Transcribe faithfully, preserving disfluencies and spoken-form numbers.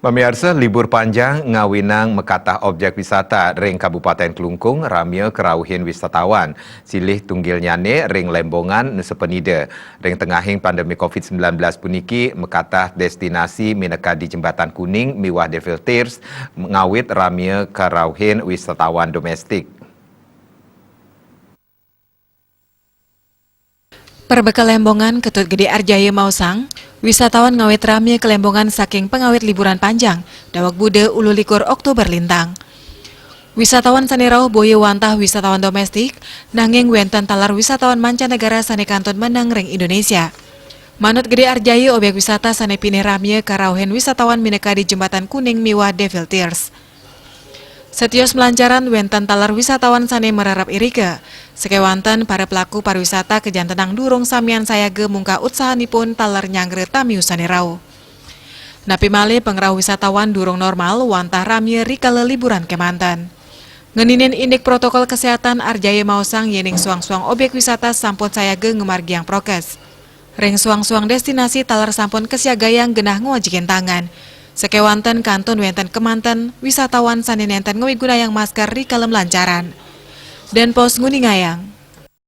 Pamiarsa, libur panjang ngawinang makatah objek wisata ring Kabupaten Klungkung ramia karauhin wisatawan, silih tunggilnyane ring Lembongan Nusa Penida. Ring tengahing pandemi covid sembilan belas puniki, makatah destinasi minakadi Jembatan Kuning miwah Deville Terrace ngawit ramia karauhin wisatawan domestik. Perbekel Lembongan Ketut Gede Arjaya maosang, wisatawan ngawit ramia ka Lembongan saking pangawit liburan panjang, daweg Buda ulu likur Oktober lintang. Wisatawan sane rauh boya wantah wisatawan domestik, nanging wenten taler wisatawan mancanegara sane kantun meneng ring Indonesia. Manut Gede Arjaya, objek wisata sane pinih ramia karauhin wisatawan minakadi Jembatan Kuning miwah Deville Terrace. Satios malancaran wenten taler wisatawan sane mararep irika. Sakewanten para pelaku pariwisata kajantenang durung samian sayaga mungkah utsahanipun taler nyanggra tamiu sane rauh. Napi malih pangrauh wisatawan durung normal wantah ramia rikala liburan kemanten. Ngeninin indik protokol kesehatan, Arjaya maosang yening suang-suang objek wisata sampun sayaga ngamargiang prokes. Ring suang-suang destinasi taler sampun kasiagayang genah ngwajikin tangan. Sakewanten kantun wenten kemanten wisatawan sane nenten ngawigunayang masker rikala malancaran. Denpos nguningayang,